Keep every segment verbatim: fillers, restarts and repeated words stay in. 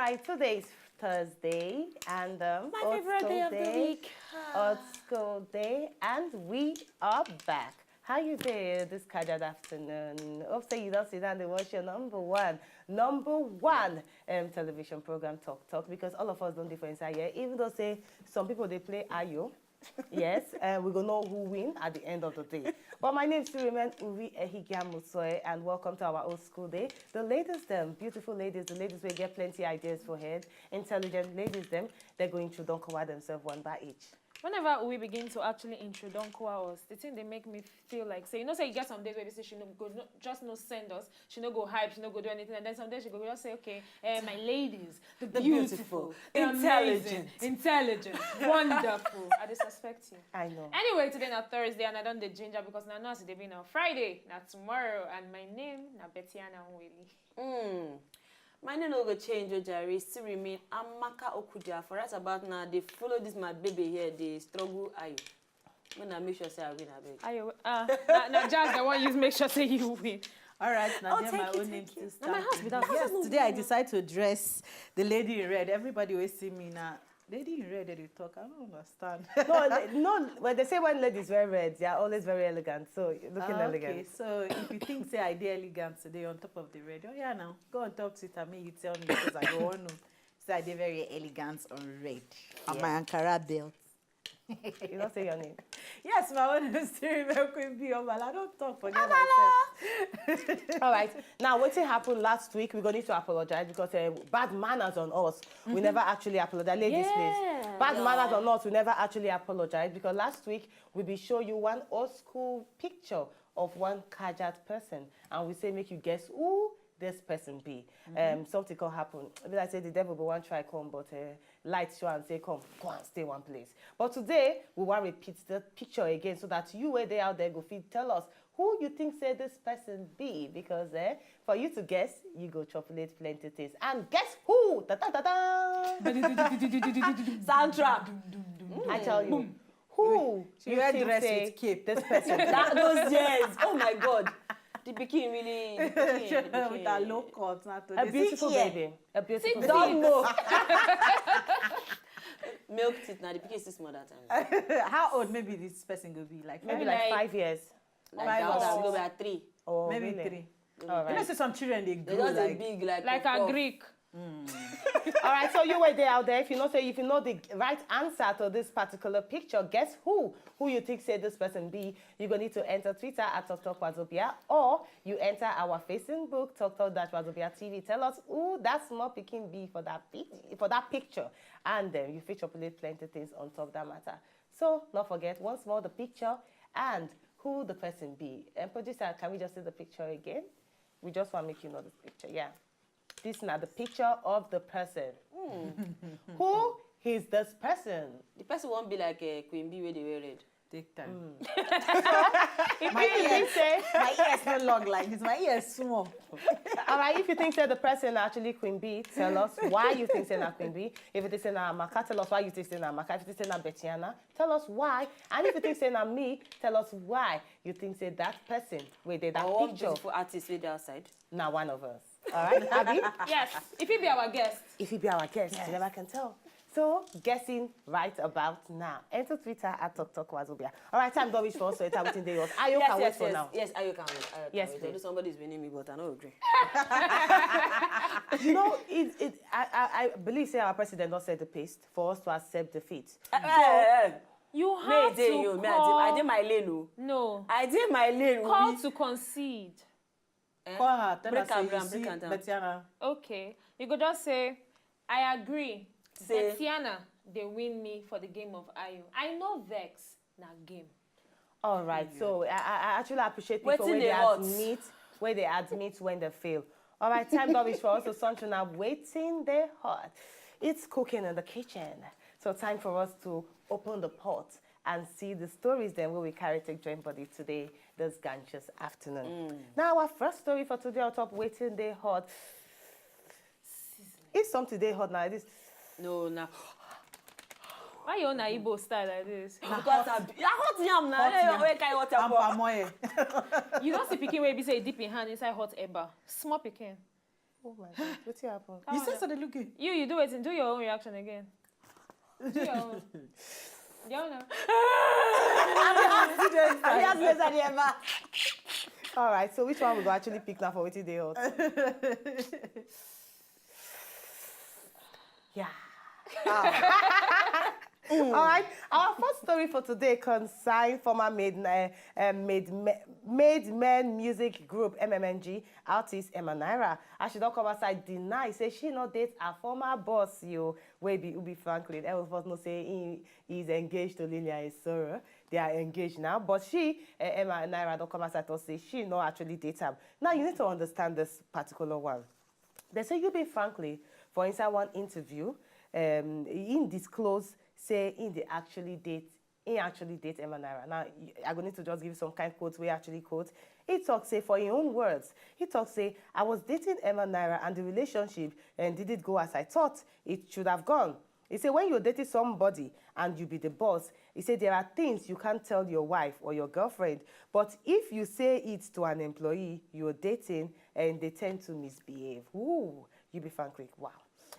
Hi, today is Thursday and um, my favorite day of the week. Old school day, and we are back. How you doing this Kajad afternoon? Hope say you don't sit down and watch your number one, number one um, television program, Talk Talk, because all of us don't difference here. Even though say some people they play Ayo, yes, uh, we gonna know who win at the end of the day. But my name still remains Uri Ehigia Musoe, and welcome to our old school day. The ladies, them beautiful ladies, the ladies will get plenty ideas for head. Intelligent ladies, them they're going to don't cover themselves one by each. Whenever we begin to actually introduce us, the thing they make me feel like say, you know, say you get some days where they say she no go, no, just no send us, she no go hype, she no go do anything, and then some days she go just say, okay, eh, my ladies, the, the beautiful, beautiful, the intelligent, amazing, intelligent, wonderful. I disrespect you. I know. Anyway, today na Thursday, and I don't the ginger because now no as they be now Friday, now tomorrow, and my name na Bettiana Nweli. Mm. My name no go change, Ojari. Still remain Amaka Okudia. For right about now, they follow this my baby here. They struggle. Ayo, when I make sure say I win, I beg. Ayo, uh, now, now just the one you make sure say you win. All right, now oh, my own name still. Now my house be that. Yes, today I decide to dress the lady in red. Everybody will see me now. Lady in red, they talk. I don't understand. No, no. When they say when ladies wear red, they are always very elegant. So you're looking ah, elegant. Okay, so if you think say I dey elegant today on top of the red, oh yeah, now go on top Twitter. Me, you tell me because I go on. Say I dey very elegant on red. And yeah. My Ankara belt. You don't say your name. Yes, my own is still Queen B. Obala. I don't talk for myself. All right. Now, what happened last week? We're going to need to apologize because uh, bad manners on us. We never actually apologize. Ladies, please. Bad manners on us. We never actually apologize because last week we be show you one old school picture of one Kajat person, and we say make you guess who this person be. Um, something can happen. Be like say the devil go one try come, but uh, light show and say come, go and stay one place. But today we want repeat the picture again so that you where they out there go fit tell us who you think say this person be, because eh, for you to guess, you go chocolate plenty things. And guess who? Ta ta ta ta. Soundtrack. I tell you, who you think say this person? That those years. Oh my God. The pikin really, the pikin, the pikin. With a low cut, not a beautiful baby. A beautiful baby. Milk teeth now. The pikin is still small that time. How old maybe this person go be? Like maybe like five years. Like five or six. Go be at three. Oh, maybe really? Three. All right. You know, see some children they grow just like big, like like a Greek. Mm. All right, so you were there out there. If you know, say if you know the right answer to this particular picture, guess who? Who you think say this person be? You gonna need to enter Twitter at Talk Talk Wazobia, or you enter our Facebook Talk Talk Dash Wazobia T V. Tell us who that small picking be for that pic- for that picture, and then you feature plenty things on top that matter. So not forget once more the picture and who the person be. And producer, can we just see the picture again? We just want to make you know this picture. Yeah. This now the picture of the person. Mm. Who is this person? The person won't be like a Queen Bee where they were red. Take time. Mm. So, if my you ears, think say my ears no long like this. My ears small. All right, if you think say the person actually Queen Bee, tell us why you think say na Queen Bee. If you think say na Amaka, tell us why you think say na Amaka. If you think say na Bettiana, tell us why. And if you think say na me, tell us why you think say that person with that picture, beautiful artist with the outside. Now one of us. All right, Abby? Yes, if he be our guest. If he be our guest, yes. You never can tell. So, guessing right about now. Enter Twitter at Talk Talk Wazobia. All right, time don't reach for us, so it's everything they was. Ayo yes, can yes, wait yes, for now. Yes, Ayo can wait. Ayo can yes, wait. Please. Somebody is winning me, but I don't agree. You know, it, it, I, I, I believe say our president not set the pace for us to accept defeat. Uh, so, uh, uh, you have to you, call... Me, I did my lane. No. I did my lane. Call to concede. Eh? Call her, tell her say you see Betiana. Okay. You go just say, I agree. Say Betiana, they win me for the game of Ayo. I know vex na game. All right. So I, I actually appreciate people when they admit, when they admit when they fail. All right. Time don't reach for us to sunshine now. Waiting they hot. It's cooking in the kitchen. So time for us to open the pot and see the stories then we will carry take join body today, this ganchous afternoon. Mm. Now our first story for today on top waiting they hot. If something they hot now, this no now. Why you on a Igbo style like this? Because I, I hot yam now. Hot yam. Where can you water for? You don't see picking where be say deep in hand inside hot eba. Small picking. Oh my God, wetin happen? You say so they looking. You, you do it and do your own reaction again. Do your own. You know. All right, so which one we go actually pick now for wetin dey hot? Yeah. All right, our first story for today concern former Made, uh, uh, Made, Me- Made Men Music Group, M M M G, artist Emma Naira, as she don come outside deny say she no date her former boss, yo, wey be Ubi Franklin. All of us know say he, he is engaged to Lillian Isoro. They are engaged now, but she, uh, Emma Naira, don come outside to say she no actually date am. Now, you need to understand this particular one. They say Ubi Franklin, for inside one interview, um, he disclose say he dey actually date he actually date Emma Naira. Now, y- I go need to just give some kind quotes wey actually quote. He talk say, for his own words, he talk say, "I was dating Emma Naira and the relationship and didn't go as I thought it should have gone." He say, when you're dating somebody and you be the boss, he say there are things you can't tell your wife or your girlfriend, but if you say it to an employee you're dating, and they tend to misbehave. Ooh, Ubi Franklin, wow.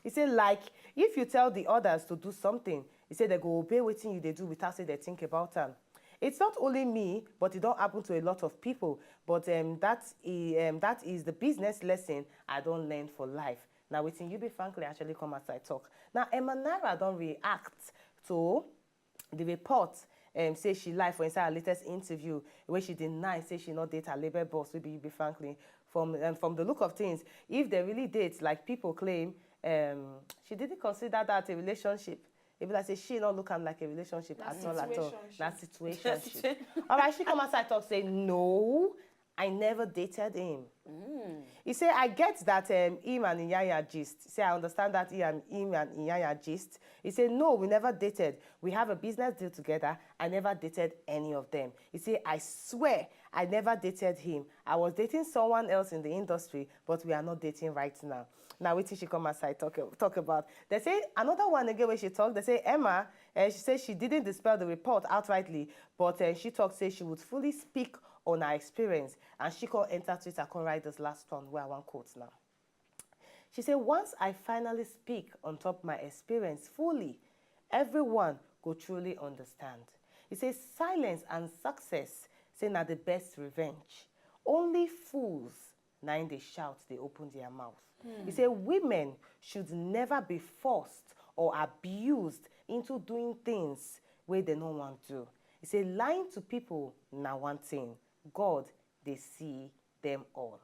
He say, like, if you tell the others to do something, he say they go obey wetin you dey do without say they think about am. It's not only me, but it don happen to a lot of people. But um, that, is, um, that is the business lesson I don learn for life. Na wetin Ubi Franklin actually come outside talk. Now, Emma Naira don react to the report, um, say she lie for inside her latest interview, where she deny say she no date her label boss, wey be Ubi Franklin. From, um, from the look of things, if they really date like people claim, um, she didn't consider that a relationship. E be like say she no look am like a relationship at all, at all. Na situationship. All right, she come outside talk say, "No, I never dated him." He say, "I get that, um, him and Iyanya gist." Say, "I understand that he and, him and Iyanya gist." He say, "No, we never dated. We have a business deal together. I never dated any of them." He say, "I swear I never dated him. I was dating someone else in the industry, but we are not dating right now." Now, wetin she come outside talk, talk about. They say another one again wey she talk, they say Emma, uh, she say she didn't dispel the report outrightly, but uh, she talk say she would fully speak on her experience, and she come enter Twitter, come write this last one wey I wan quote now. She say, "Once I finally speak on top my experience fully, everyone go truly understand." He say, "Silence and success, say na the best revenge. Only fools na im dey shout, dey open their mouth." He say, "Women should never be forced or abused into doing things wey they no want do." He say, "Lying to people na one thing. God dey see them all."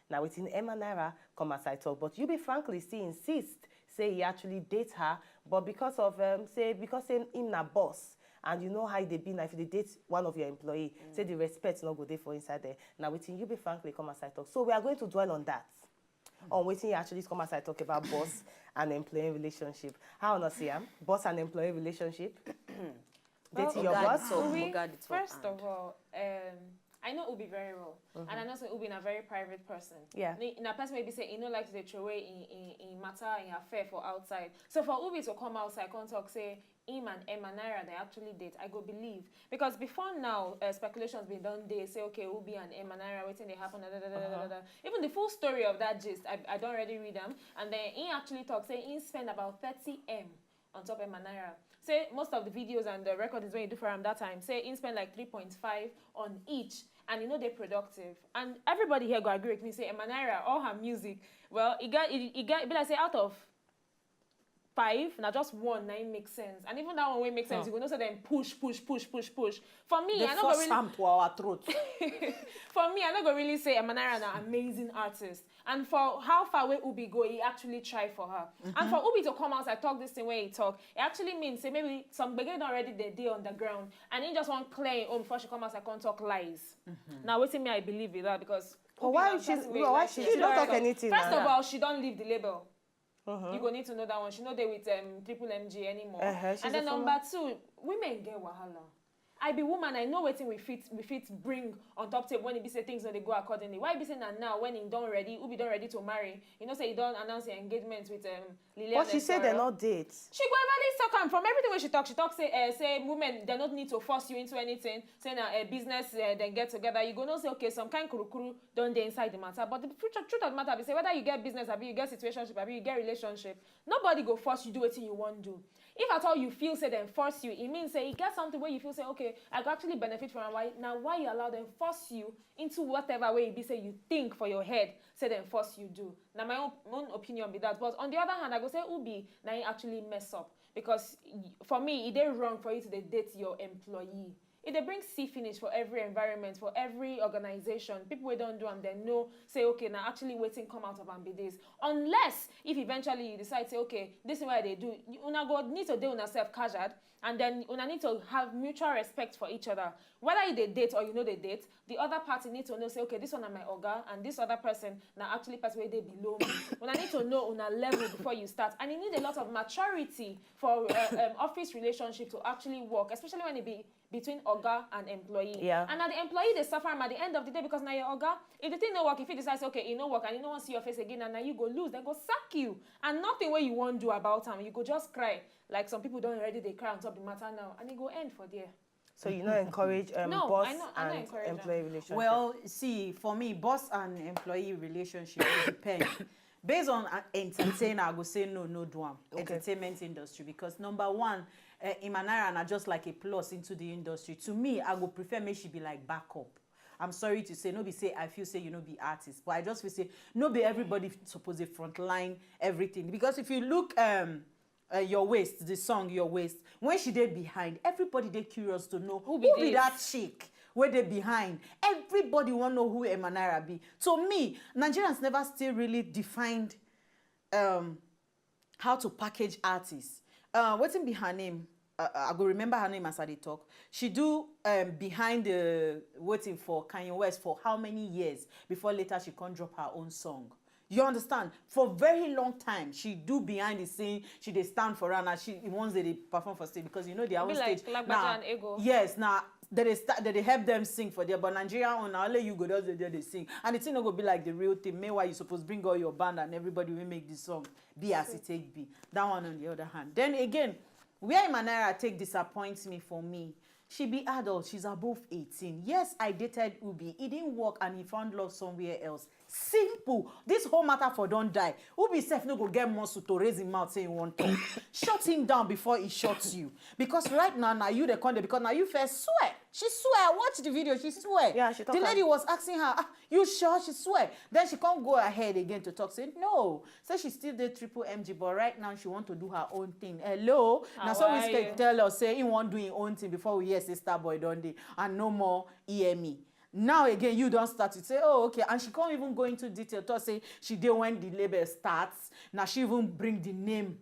Now, wetin Emma Naira come outside talk, but Ubi Franklin still insist say he actually date her, but because of, um, say, because say him na boss, and you know how they be now, if you dey date one of your employee, say the respect no go dey for inside there. Now, wetin Ubi Franklin come outside talk. So we are going to dwell on that, on wetin he actually come outside talk about boss and employee relationship. How una see am? Boss and employee relationship. Dating your boss. Ubi, first of all, um, I know Ubi very well, and I know say Ubi na very private person. Yeah. Na person wey be say he no like to dey throw away in, in, in matter, in affair for outside. So for Ubi to come outside, come talk say him and Emma Naira they actually date, I go believe, because before now, uh, speculations been don dey say, okay, Ubi and Emma Naira, wetin dey happen, da, da, da, da, da, da, da. Even the full story of that gist, I, I don't already read them. And then he actually talk say he spend about thirty M on top Emma Naira. Say most of the videos and the recordings when you do for him that time, say he spend like three point five on each, and you know they productive. And everybody here go agree with me say Emma Naira, all her music, well, it got it, it got it be like say out of five, now just one now it makes sense. And even that one wey make sense, you go know say dem push, push, push, push, push. For me, They I no go force really am to our throat. For me, I no go really say Emma Naira na amazing artist. And for how far wey Ubi go, he actually try for her. And for Ubi to come out and talk this thing where he talk, it actually means say maybe some gbege don already dey dey on the ground, and he just wan clear him own before she come out and come talk lies. Now wetin me I believe with that, because But Ubi why na she, person wey but why like she, to she don't talk talk. Anything? First of Now. All, she don't leave the label. You go need to know that one. She no dey with, um, Triple M G anymore. Uh-huh, she's And then a former- number two, women get wahala. I be woman, I know wetin we fit we fit bring on top table when e be say things no dey go accordingly. Why e be say na now when he don ready, Ubi don ready to marry, you know say he don announce him engagement with um, Lillian. But she say dem no date. She go ever talk am from everything wey she talk. She talk say uh, say women dem no need to force you into anything. Say na a uh, business uh, dem get together. You go know say okay, some kind kurukuru don dey inside the matter. But the truth, truth of the matter be say whether you get business abi you get situationship abi you get relationship, nobody go force you do wetin you wan do. If at all you feel say dem force you, e mean say e get something wey you feel say okay, I go actually benefit from am. Why na why you allow dem force you into whatever way e be say you think for your head say dem force you do. Na my own, own opinion be that. But on the other hand, I go say Ubi na him actually mess up because y- for me e dey wrong for you to dey date your employee. E dey bring see finish for every environment, for every organization. People wey don do am dem know say okay, na actually wetin come out of am be this. Unless if eventually you decide say okay, this thing wey I dey do, you- una go need to dey una self casual, and then una need to have mutual respect for each other. Whether you dey date or you no dey date, the other party need to know say okay, this one na my oga and this other person na actually person wey dey below me. Una need to know una level before you start, and e need a lot of maturity for uh, um, office relationship to actually work, especially when e be between oga and employee. Yeah. And na the employee dey suffer am at the end of the day because na your oga. If the thing no work, if you decide say okay, e no work and e no wan see your face again, and na you go lose, dem go sack you, and nothing wey you wan do about am, you go just cry. Like some people don already dey cry on top the matter now, and e go end for there. So you no encourage um, No, boss I no- I no and encourage am. employee relationship. Well, see, for me, boss and employee relationship it depend. Based on uh, entertainer, I go say no, no do am. Okay. Entertainment industry because number one, uh, Imanara na just like a plus into the industry. To me, I go prefer make she be like backup. I'm sorry to say, no be say I feel say you no be artist, but I just feel say no be everybody suppose dey frontline everything. Because if you look um, uh, your waist, the song your waist, when she dey behind, everybody dey curious to know Who be who be this? That chick wey dey behind. Everybody wan know who Emanara be. To me, Nigerians never still really defined um, how to package artists. Uh, wetin be her name? Uh, I go remember her name as I dey talk. She do um, behind the waiting for Kanye West for how many years before later she come drop her own song. You understand? For very long time, she do behind the scene. She dey stand for her, and she once they dey perform for stage because you know they always like stage. Lagbaja Now, and Ego. Yes, now they dey start, they dey help them sing for there, but Nigeria own na only you go just dey there dey sing, and the thing no go be like the real thing. Meanwhile, you suppose bring all your band and everybody wey make the song be as it take be. That one on the other hand. Then again, where Imanara take disappoint me for me, she be adult, she's above eighteen. Yes, I dated Ubi. It didn't work and he found love somewhere else. Simple. This whole matter for don die. Ubi sef no go get muscle to raise him mouth say he wan talk. Shut him down before he shuts you. Because right now, now you dey come there because now you first swear. She swear. I watched the video. She swear. Yeah, she talk The am. Lady was asking her, ah, you sure? She swear. Then she can't go ahead again to talk. Say no. Say she still dey triple M G, but right now she want to do her own thing. Hello. Now so How we are speak you? Tell us say he wan do him own thing before we hear say Starboy don dey and no more E M E. Now again, you don start to say, oh okay, and she can't even go into detail. Talk say she dey when the label starts. Now she even bring the name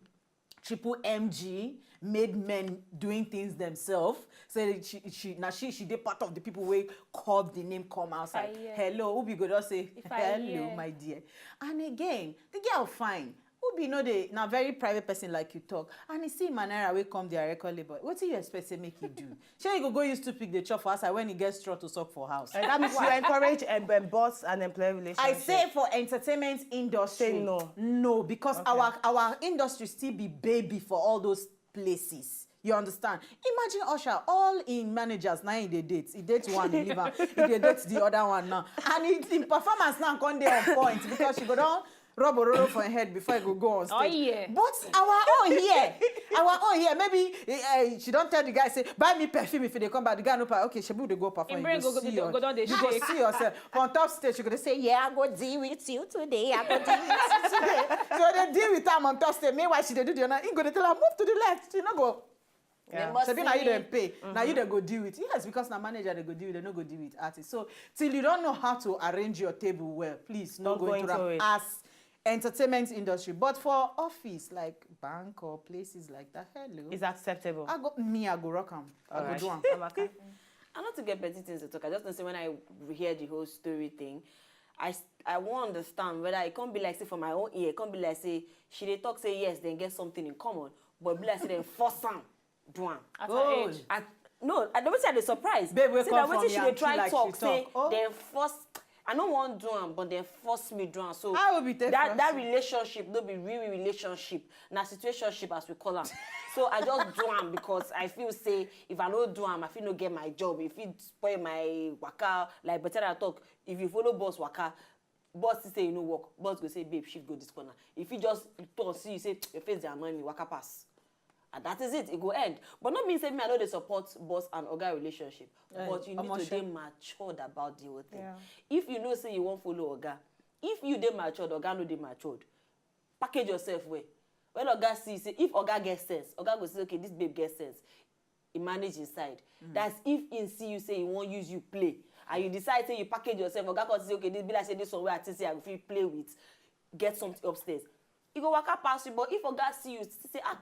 triple M G, made men doing things themselves. Say she she now she she dey part of the people wey call the name come outside. I hear. Hello, Ubi go just say I hello, hear. My dear. And again, the girl fine. Ubi no dey na very private person like you talk, and he see Manera wey come their record label. Wetin you expect say make he do? Shey he go go use toothpick dey chop for outside when he get straw to suck for house? And that means you encourage um, um, boss and employee relationship. I say for entertainment industry. Say no. No, because our our industry still be baby for all those places. You understand? Imagine Usher, all in managers now he dey date. He date one, he leave am. He dey date the other one now, and he, in performance now come dey on point because she go down rub ororo for her head before he go go on stage. Oh, yeah. But our own here, our own here, maybe uh, she don't tell the guy say buy me perfume if they come back. The guy no buy. Okay, shebu dey go perform. Him brain You go go- see go- your- go down dey you go shake. See yourself on top stage. You go dey say yeah, I go deal with you today. I go deal with you today. So they deal with am on top stage. Meanwhile, she dey do the honor. He go dey tell her move to the left. You know go. Yeah. Shebi na you dem pay. Na you dem go deal with. Yes, because na manager dem go deal with. Dem no go deal with artist. So till you don't know how to arrange your table well, please no Don't go go into into am it. As entertainment industry. But for office like bank or places like that, hello. It's acceptable. I go me, I go rock am. I go Alright. Do am. Amaka. I not to get petty things to talk. I just know say when I hear the whole story thing, I s- I won't understand whether it can't be like say for my own ear, it can't be like say she dey talk say yes, then get something in common, but be like say then force am do am. At her age. At, No, I don't say I dey surprise. Babe wey Say come na from wetin she dey Yankee try like talk she say talk. Oh. Dem force. I no wan do am, but dem force me do am. So How we take that force that you? Relationship no be real relationship. Na situationship as we call am. So I just do am because I feel say if I no do am, I fit no get my job. If it spoil my waka, like Bettina talk, if you follow boss waka, boss still say you no work, boss go say, "Babe, shift go this corner." If he just turn see you say, "Your face dey annoy me, waka pass." And that is it, it go end. But not mean say me I no dey support boss and oga relationship. Eh, But you need to Omoshe. Dey matured about the whole thing. Yeah. If you know say you wan follow oga, if you dey matured, oga no dey matured, package yourself well. When oga see say, if oga get sense, oga go say, "Okay, this babe get sense." He manage inside. That's if he see you say he wan use you play, and you decide say you package yourself, oga come say, "Okay, this be like say this one wey I think say I go fit play with, get something upstairs." He go waka pass you, but if oga see you, say, "Ah,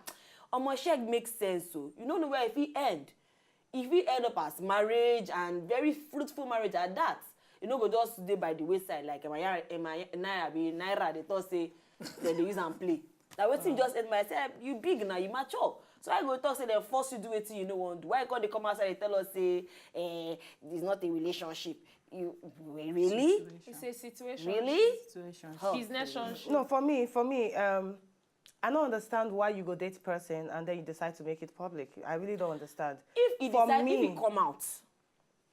Omoshe make sense o." You no know where e fit end. E fit end up as marriage, and very fruitful marriage at that. You no go just dey by the wayside like Emma Naira, Emma Naira be Naira dey talk say dem dey use am play. Na wetin just end my say, "You big now, you mature." So I go talk say dem force you do wetin you no wan do. Why you come dey come outside dey tell us say, "Eh, it's not a relationship"? You really? It's a situation. Really? Situation. Huh. Business relationship. No, for me, for me, um, I don't understand why you go date person and then you decide to make it public. I really don't understand. If he For decide, if he me- come out,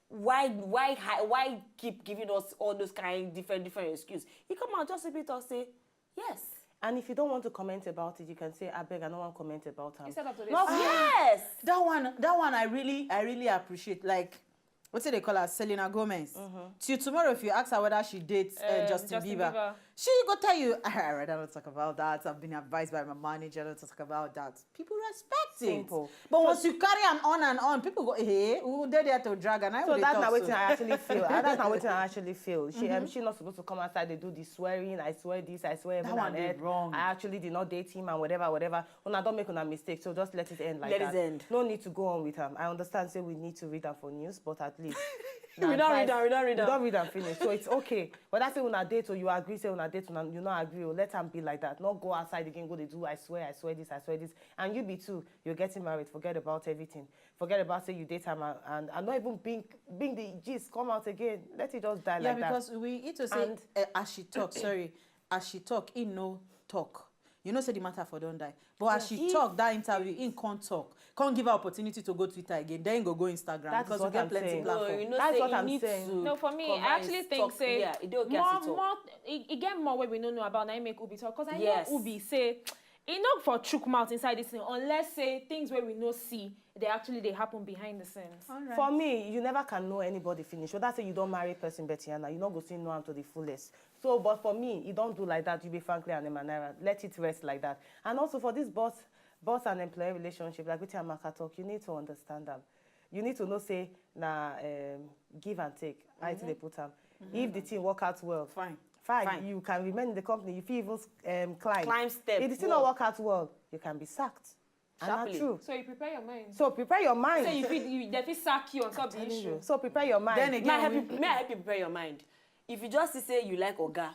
why why hi- why keep giving us all those kind different different excuse? He come out just a bit and say, "Yes." And if you don't want to comment about it, you can say, "I beg, I don't want to comment about it." Instead of to Not dey Yes. That one, that one, I really, I really appreciate. Like, what's it they call her, Selena Gomez. Till tomorrow, if you ask her whether she dates uh, Uh, Justin, Justin Bieber, Bieber. she go tell you, "Ah, I rather not talk about that. I've been advised by my manager not to talk about that." People respect Simple. it. But once you carry them on and on, people go, "Hey, who dey there to drag?" And I So will that's talk not what so. I actually feel. Ah, that's not what I actually feel. She um, she not supposed to come outside. They do the swearing. "I swear this. I swear heaven one and dey earth. Wrong. I actually did not date him and whatever, whatever." Una don't make una mistake. So just let it end like Let that. It end. No need to go on with him. I understand. Say we need to read them for news, but at least We don't read am, we don't read we am. Don't read and finish. So it's okay. Whether say una date or you agree, say una date, una, you not agree, or let them be like that. Not go outside again, go they do, "I swear, I swear this, I swear this." And you be too, you're getting married, forget about everything. Forget about say you date him and, and, and not even being being the gist come out again. Let it just die Yeah, like that. Because we need to say, And- uh, as she talk, sorry, as she talk, he no talk. You know, say the matter for don't die. But as she talk that interview, he can't talk. Can't give her opportunity to go Twitter again. Then go go Instagram That is because we what get I'm plenty saying. Platform. No, you know That's say what you I'm need saying. To No, for me, cover I actually his think talk. Say Yeah, it dey okay more, as it talk. More, e, e get more where we no know about. Now make Obi talk because I Yes. Know Obi say e no for chook mouth inside this thing unless say things where we no see they actually they happen behind the scenes. For me, you never can know anybody finish. Whether say you don't marry person, Bettiana, you not go see know am to the fullest. So, but for me, you don't do like that. You be Franklin and Emma Naira. Let it rest like that. And also for this boss, boss and employee relationship, like wetin Amaka talk, you need to understand them. You need to know say na um, give and take. I think they put them. If the thing work out well, Fine. fine. Fine. You can remain in the company. You fit even um, climb. Climb step, If the thing walk. Not work out well, you can be sacked. And not Sharply. True. So you prepare your mind. So prepare your mind. So you feel you they feel sack you on top the Telling issue. You. So prepare your mind. Then May I again, help we, you? May I help you prepare your mind? If you just see say you like oga,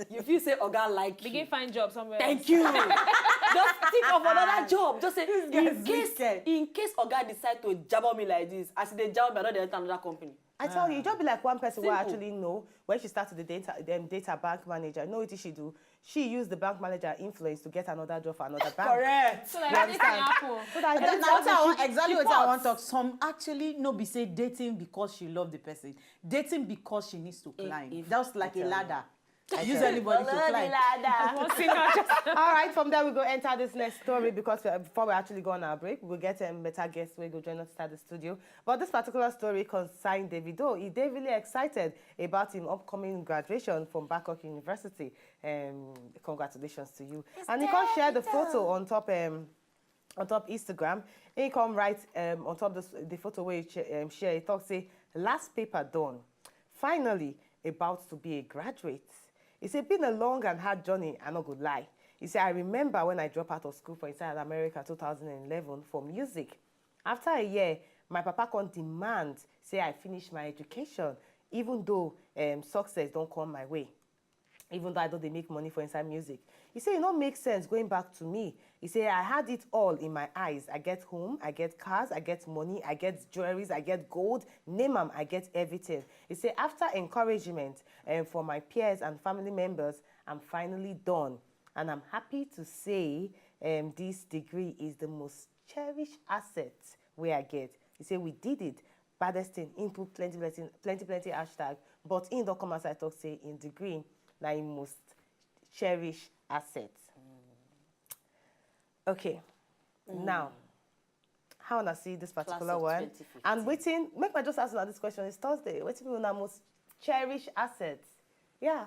you feel say oga like Begin you. Find job somewhere. Thank Else. You. Just think of another job. Just say in guy's case wicked. In case oga decide to jabber me like this, as they jabber me, I don't enter another company. I tell you, it just be like one person who I Simple. Actually know when she started the data, um, data bank manager. You know what she do? She used the bank manager influence to get another job for another bank. Correct. So like that thing happen. So that And then that's now what I how want, she- exactly she what I talks. Want to talk. Some actually no be say dating because she love the person, dating because she needs to climb. if- That's like a Tell you. Ladder. Use anybody to Follow the climb. Ladder. One thing I just All right, from there we go enter this next story because uh, before we actually go on our break, we'll get a better guest who will join us at the studio. But this particular story concerns Davido. He dey really excited about him upcoming graduation from Babcock University. Um, congratulations to you. And he can share the photo on top um, on top Instagram. He come right um, on top the, the photo where he ch- um, share. He talks say last paper done. Finally, about to be a graduate. He said, "Been a long and hard journey, I no go lie." He said, "I remember when I dropped out of school for inside America two thousand eleven for music. After a year, my papa come demand say I finish my education, even though um, success don't come my way." even though I don't dey make money for inside music. He say e no make sense going back to me. He say I had it all in my eyes. I get home, I get cars, I get money, I get jewelries, I get gold, name am, I get everything. He say after encouragement um, for my peers and family members, I'm finally done. And I'm happy to say um, this degree is the most cherished asset wey I get. He say we did it. Baddest thing, he put plenty, plenty, plenty, plenty hashtag, but he don't come outside talk say in degree na him most cherished asset. Okay, now, how una see this particular one? And wetin, make I just ask una this question, it's Thursday, wetin be una most cherished asset? Yeah.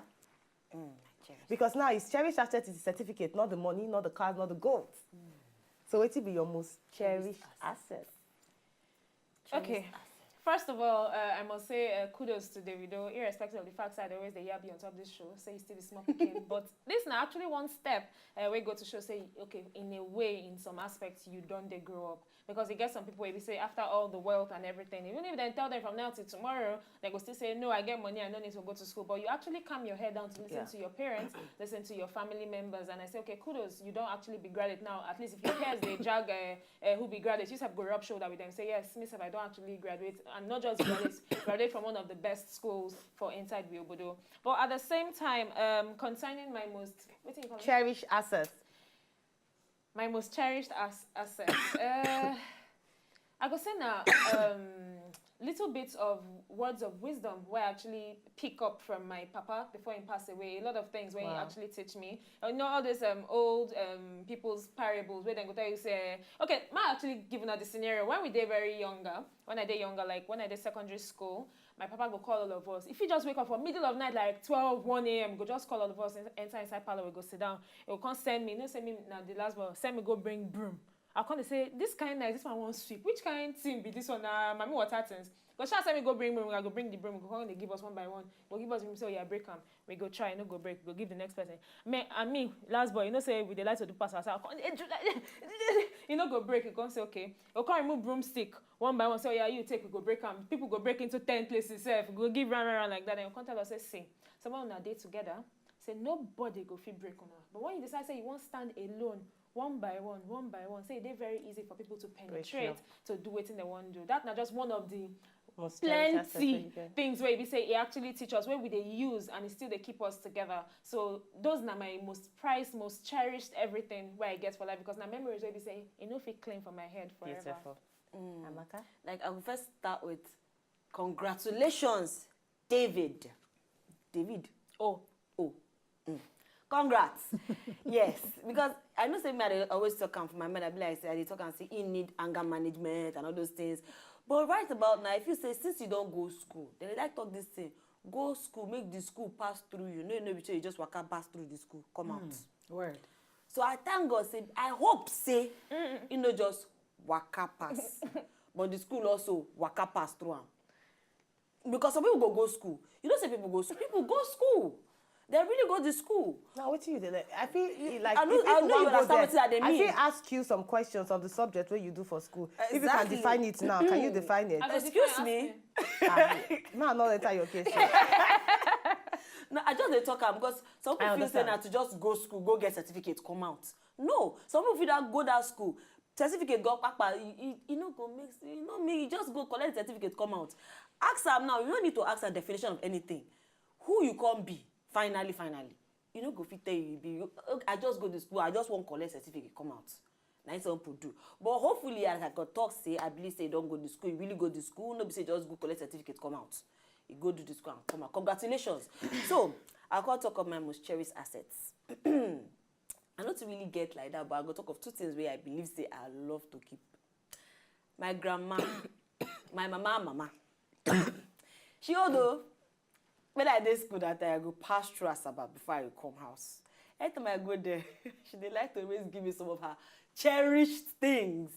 Because now his cherished asset is the certificate, not the money, not the cars, not the gold. So wetin be your most cherished asset? Okay. First of all, uh, I must say uh, kudos to Davido, irrespective of the fact that I always dey yab you on top this show, say you still be small pikin. But this na actually one step uh, wey go to show say, okay, in a way, in some aspects, you don dey grow up. Because you get some people wey be say after all the wealth and everything, even if dem tell them from now till tomorrow, they go still say, no, I get money, I no need to go to school. But you actually calm your head down to listen to your parents, listen to your family members, and I say, okay, kudos, you don actually be graduate now. At least if your peers dey drag uh, uh, who be graduate, you sef go rub shoulder with them. Say, yes, me sef, I don actually graduate, and not just graduate, graduate from one of the best schools for inside we obodo. But at the same time, um, concerning my most, wetin you call it? Cherished asset. My most cherished as asset. uh, I go say na um, little bit of words of wisdom wey I actually pick up from my papa before he pass away. A lot of things wey he actually teach me. You know all these um, old um, people's parables wey dem go tell you say, okay, ma actually give una the scenario. When we dey very younger, when I dey younger, like when I dey secondary school, my papa go call all of us. If he just wake up for middle of night, like twelve, one a m, go just call all of us, en- enter inside parlor, we go sit down. He go come send me, you know, send me na the last one, send me go bring broom. I come dey say, this kind night, this one wan sweep. Which kind thing be this one? Na mami water things. Go sha send me go bring broom, I go bring the broom, go come dey give us one by one. Go give us broom, say, oh yeah, break am. We go try, no go break, go give the next person. Me and me, last boy, you know say we dey like to do pass ourselves. Come dey do like, you no go break, you come say, okay. You come remove broomstick, one by one, say, oh yeah, you take, we go break am. People go break into ten places sef, go give round, round, round like that. Then you come tell us say, see, some of una dey together, say nobody go fit break una. But when you decide say you wan stand alone, one by one, one by one, say e dey very easy for people to penetrate to do wetin dem wan do. That na just one of the Most cherished asset wey plenty you get. Things wey be say e actually teach us, wey we dey use, and e still dey keep us together. So those na my most prized, most cherished everything wey I get for life, because na memories wey be say e no fit clean for my head forever. Beautiful. Amaka? Like I will first start with congratulations, David. David. Oh, Oh. Mm. Congrats. Yes, because I know say me I dey always talk am for my mind. I be like say I dey talk and say he need anger management and all those things. But right about now, if you say since you don go school, then they like talk this thing. Go school, make the school pass through you. No, no, be say you just waka pass through the school, come out. Word. So I thank God say I hope say he no just waka pass, but the school also waka pass through am. Because some people go go school. You know say people go school. People go school. They really go to school. Now, what you dey like? I feel you- like I know- if I you know wan you go understand there, wetin I dey I mean. Fit ask you some questions of the subject where you do for school. If you can Exactly. Define it now, can you define it? I go Excuse define me. Asking. No, no, enter your case. No, I just dey talk am because some people feel say Understand. Na to just go school, go get certificate, come out. No, some people fit that go that school, certificate go kpakpa, e e- e no go make, e no make, you just go collect certificate, come out. Ask am now, you no need to ask am definition of anything. Who you come be, finally, finally. You no go fit tell you, you be, you, okay, I just go to school, I just wan collect certificate, come out. Na him some people do. But hopefully, as I go talk say, I believe say you don go to school, you really go to school, no be say just go collect certificate, come out. You go do the school and come out. Congratulations. So, I go talk of my most cherished assets. I no too really get like that, but I go talk of two things wey I believe say I love to keep. My grandma, my mama, mama. She old o. When I dey school that time, I go pass through Asaba before I come house. Anytime I go there, she dey like to always give me some of her cherished things.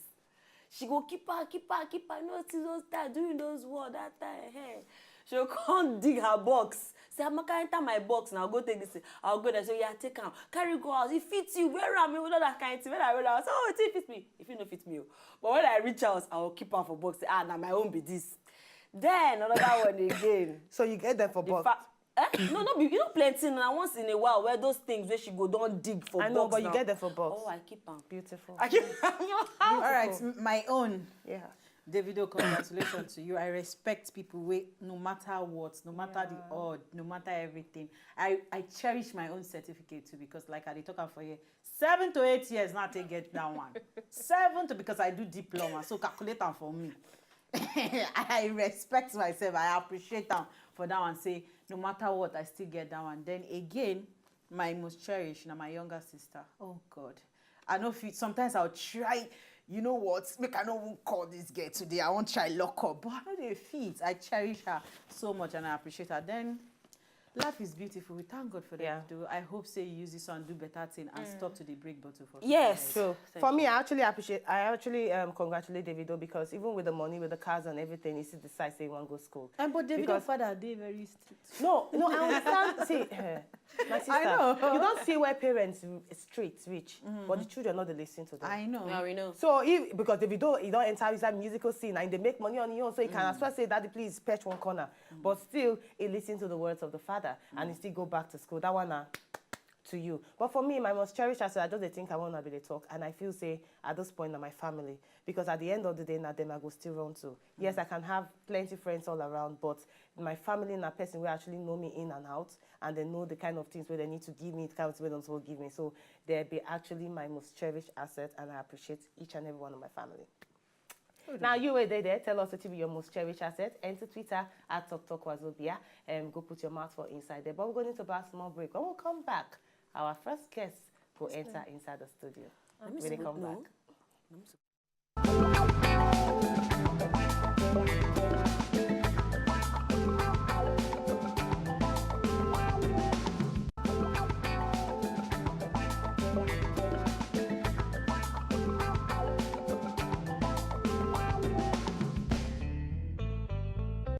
She go keep her, keep her, keep her. You know, since those time, during those war that time, hey, she go come dig her box. Say, Amaka, enter my box now. Go take this thing. I'll go there. So yeah, take am, carry go house. It fits you. Wear am. You know that kind of thing. When I wear am, I say, oh, it fit me. If it no fit me, oh. But when I reach house, I will keep am for box. Say, ah, na my own be this. Then another one again. So you get them for The box. fa- Eh? No, no be, you know, plenty na once in a while where those things where she go don dig for I know, box but you now. Get there for box. Oh, I keep am. Beautiful. I keep am. All right, m- my own. Yeah. Davido, congratulations to you. I respect people wey, no matter what, no matter the odd, no matter everything. I, I cherish my own certificate too because, like I dey talk am for here, seven to eight years now to get that one. Seven to, because I do diploma, so calculate am for me. I respect myself. I appreciate am for that one. Say no matter what, I still get that one. Then again, my most cherished na my younger sister. Oh God, I know fit. Sometimes I'll try. You know what? Make I no even call this girl today. I won't try lock up, but I know they fit. I cherish her so much and I appreciate her. Then life is beautiful. We thank God for that. Yeah. Though I hope say you use this one do better thing and stop to the break bottle for people Yes. head. So for me, I actually appreciate. I actually um, congratulate Davido because even with the money, with the cars and everything, he still decides say he want go school. And but Davido Because- father dey very strict. No, no, I understand. See, eh, my sister, know. You don't see where parents street rich, but the children not dey listen to them. I know. Now we know. So if because Davido he don't enter inside musical scene and they make money on his own, so he can as well say, "Daddy, please patch one corner." But still, he listen to the words of the father and he still go back to school. That one na to you. But for me, my most cherished asset, I just dey think I want to be the talk, and I feel say at this point na my family, because at the end of the day, na them I go still run to. Yes, I can have plenty friends all around, but my family na person wey actually know me in and out, and they know the kind of things where they need to give me, the kind of things wey they don't give me. So they be actually my most cherished asset, and I appreciate each and every one of my family. Now you were there, there. Tell us what be your most cherished asset. Enter Twitter at Talk Talk Wazobia and go put your mouth for inside there. But we're going to buy a small break. When we come back, our first guest go enter inside the studio. When they come back.